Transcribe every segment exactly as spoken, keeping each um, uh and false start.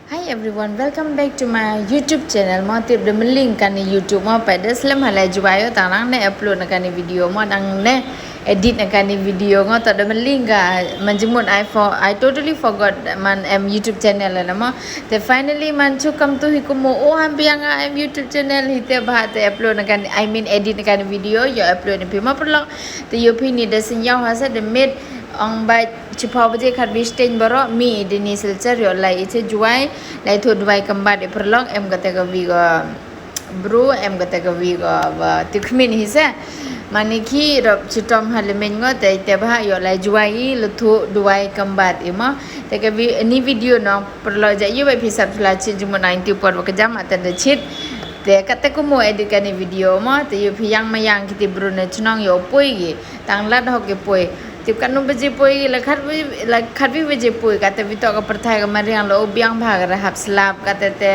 Hi everyone, welcome back to my YouTube channel. Mo tip da mling kani YouTube mo, pa da slem halai Jowai o, tang nang ne upload na kani video mo, nang ne edit na kani video ngo, to da mling ka man jingmut I for I totally forgot man em YouTube channel na mo. Te finally man chu kam tu hi kumo o ham biang a em YouTube channel hi te bha te upload na kani, I mean edit na kani video yo upload na phi mo paralok. Te yo phi ni da sin yaw ha sa da mit ong ba chiphaw baje khat bi steng baro mi de ni Silchar yo lai i che Jowai, lai thu Duwai Kembat i paralok, em kata ka wi ko bru, em kata ka wi ko ba tikmin hi se. Mani ki rop chitom ha le men ngo te te bha yo lai Jowai i le thu Duwai Kembat i mo. Te ka wi ni video no paralok ja yo ba phi sap la chi jumon nine ti por ba ka jam atan da chit. Te kata kumo edit kani video mo, te yo phi yang ma yang kiti bru ne chnong yo poi gi. Tang lat hok ki poi. Tip kanu baje poi, la khat wi, la khat wi baje poi, kata wi to ka pyrthai ka mariang lo biang bha ka rahap slap, kata te,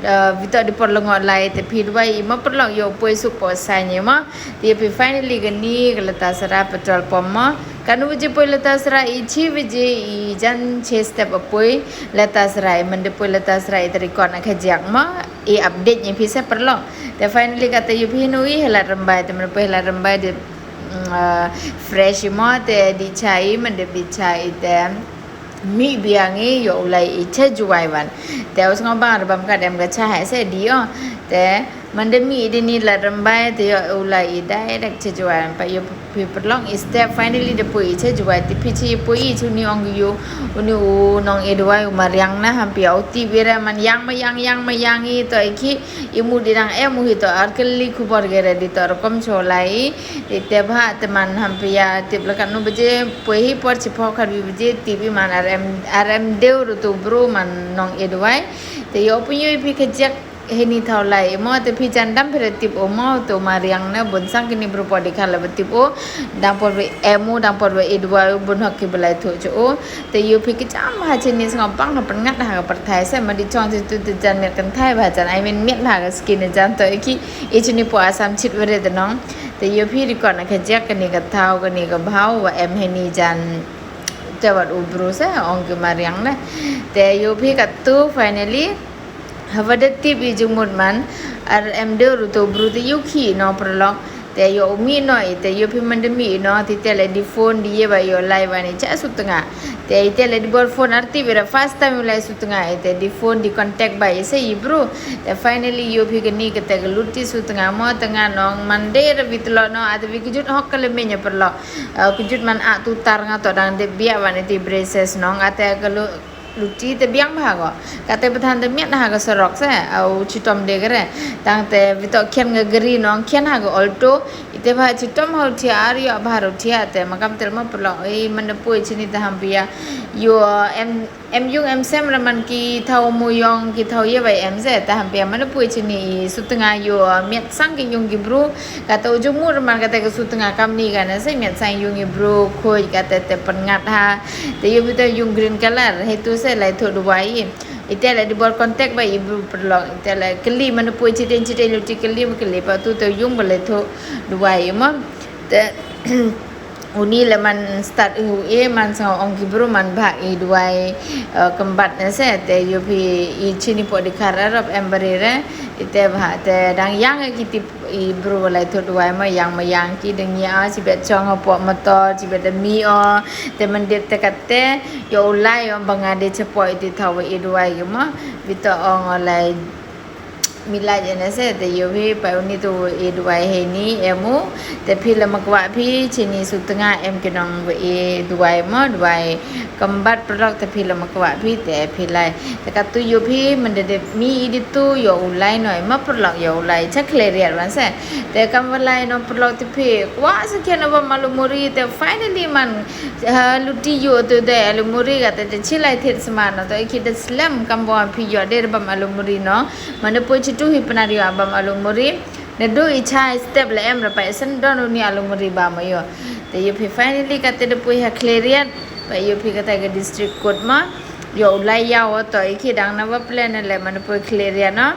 eh, wi to di por lo ngo lai, te phi Duwai i mo paralok yo poi suk po sa ni mo. Te phi finally kani ka Latasera petrol pump mo. Kanu baje poi Latasera i chi baje i jan che step a poi Latasera i, man de poi Latasera i te record na khajiak mo. I update ni phi se paralok. Te finally kata yo phi nu i Helat Rymbai, te man poi Helat Rymbai de mm, ah, fresh i mo te di chai, man de di chai te mi biang i yo u lai i che Jowai wan. Te us ngo bang bam ka dem ka cha ha se di o. Te man de mi de ni Helat Rymbai te yo u lai i direct che Jowai wan, pa yo phi paralok i step finally de poi i che Jowai, te phi chi poi i chu ni ong yo u ni u nong e Duwai u mariang na ham phi au ti bira man yang ma yang, yang ma yang i to i ki i mu di dang em u hi to ar kali khubor gere di to rokom cholai. Te bha te man ham pia tip la kanu baje poi hi por chiphaw khat wi baje tip i man ar em, ar em deu ru tu bru man nong e Duwai. Te yo phi yo phi khajiak heni thaw lai i mo, te phi jan dam phi re tip o mo, to mariang na bun sang kini bru po di khala ba tip o. Dang por we em u, dang por we e Duwai u, bun hok ki balai thu chu o. Te yo phi ki jam ha chini sngo bang ha pyngat ha ka pyrthai se, ma di chong chi tu te jan miat kan thai ba jan, I mean miat ha ka skin jan to i ki i chini po Assam chit were te nong. Te yo phi record na khajiak kani ka thaw, kani ka bhaw wa em heni jan te wat u bru se ong ki mariang ne. Te yo phi katu finally Hava da tip i jingmut man, ar em deu ru to bru te yo khi no paralok. Te yo u mi no i, te yo phi man de mi no, ti te le di phone di ye ba yo lai ba ni cha Sutnga. Te i te le di bor phone ar tip i ra first time yo lai Sutnga i, te di phone di contact ba i se i bru. Te finally yo phi kani kata ka luti Sutnga mo, tanga nong man de ra bi tlo no, ate bi kjut hok ka le menya paralok. Ah, kjut man a tu tar nga to dang de bia ba ni ti braces nong, ate ka lu luti te biang bha ko. Kate pathan te miat ha ka sorok se, au chitom de kare. Tang te wi to khian ka gari nong khian ha ka Alto. Ite bha chitom ha u thia ar yo bha ru thia te makam tel mo paralok. Ei man da poi chini te ham pia. Yo em, em yung em sem ra man ki thaw mu yong ki thaw ye bai em se te ham pia man da poi chini i Sutnga yo miat sang ki yung ki bru. Kata u jumur man kata ka Sutnga kam ni ka na se miat sang yung i bru khoi kata te pyngat ha. Te yo bita yung green color, he tu se lai thu Duwai. Ite la di bor contact ba i bru paralok. Ite la kali man poi chiteng chiteng luti kali ma kali pa tu te yung ba lai thu Duwai mo. Te uni le man start i hu e man sang ong ki bru man bha i Duwai, eh, kembat na se te yo phi i chini po di khar arop em bari re. Ite bha te dang yang ki tip i bru lai thu Duwai ma yang ma yang ki dang ya, chibet chong ha po motor, chibet da mi o, te man dep te kate, yo u lai o banga de chapo i ti thaw i Duwai ki ma, bita ong o lai mi lai je na se, te yo phi pa uni tu i Duwai he ni, em u, te phi la makwa phi, chini Sutnga em ki nong i Duwai ma, Duwai kembat paralok te phi la makwa phi, te phi lai. Te katu yo phi, man de mi i di tu, yo u lai no, ma paralok yo u lai, cha Khliehriat wan se. Te kam wa lai no paralok te phi, kwa se khian wa malu muri, te finally man, ha, luti yo tu de, alu muri kata te chi lai thit sma no, to i ki de slem kam wa phi yo de bam alu muri no. Man de poi chi tu hi pnar yo bam alu muri. Na du i cha step le em ra pa sen don uni alu muri ba ma yo. Te yo phi finally kata de poi ha Khliehriat. Pa yo phi kata ka district court ma. Yo u lai ya o to i ki dang na wa plan le man poi Khliehriat no.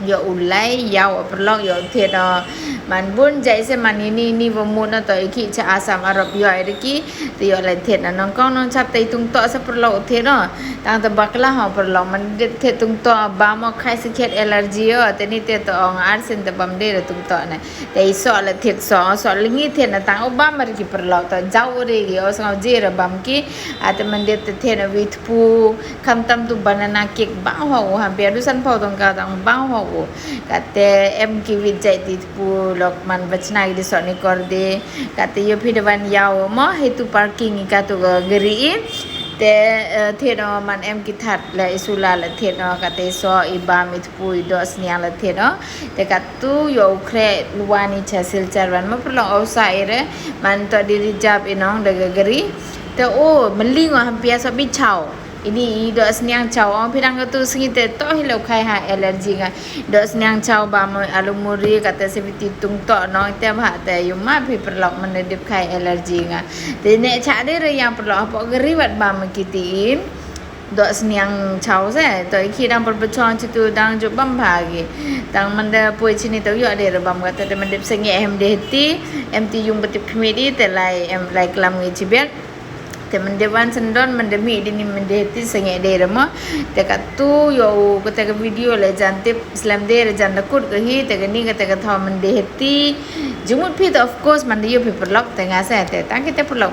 Yo u lai ya o paralok yo thied o. Man bun jait se man ini ini wa mut na toh i ki cha Assam arop yoh i da ki. Te yoh le thied na nongkong nongchap te i tungtoh se pyrlok thied no. Tang te bakla ho pyrlok, man dep thied tungtoh bam o khai se khiat allergy o. Te ni te toh ong ar sien te bam de da tungtoh ne. Te i soh le thied soh, soh le ngi thied na tang o bam mar ki pyrlok toh jaw o de ki o sngaw je ra bam ki. A te man dep te thied na wi thpu, khamtam tu banana cake bang ho u, hampia du san phaw tongka tang bang ho u. Kate em ki wit jait ti thpu lok man bachna ki di soh ni kor de. Kate yoh phi da wan yaw mo, he tu parking i ka tu ka gari i. Te, eh, thied no man em ki that le i sula le thied no, kate soh i bam i thpu i doh sniang le thied no. Te katu yoh u khreh luan i cha Silchar wan mo pyrlok o sa i re, man toh di reserve i nong da ka gari. Te o, mling o hampia soh bi chaw. Ini i doh sniang chaw, ong phi dang katu sngi te toh hi lo khai ha allergy nga. Doh sniang chaw bam o alu muri kate se biti tungtoh nong te bha te yoh ma phi pyrlok man da dep khai allergy nga. Te ne cha de re yang pyrlok hapoh gari wat bam ki ti i. Doh sniang chaw se, toh i ki dang pyrpyrchong chitu dang ju bam bha ki. Tang man da poi chini toh yoh de re bam kate te man dep sangeh hem de heti, em ti yung patip khmih di te lai, em lai klam ngi chibet. Te man de wan sendon, man de mih di ni man de heti sangeh de re mo. Te katu yoh u kate ka video le jan tip, slem de re jan da kut ka hi, te ka ni kate ka thaw man de heti. Jumut phi te of course man de yoh phi pyrlok te nga se, te tang ki te pyrlok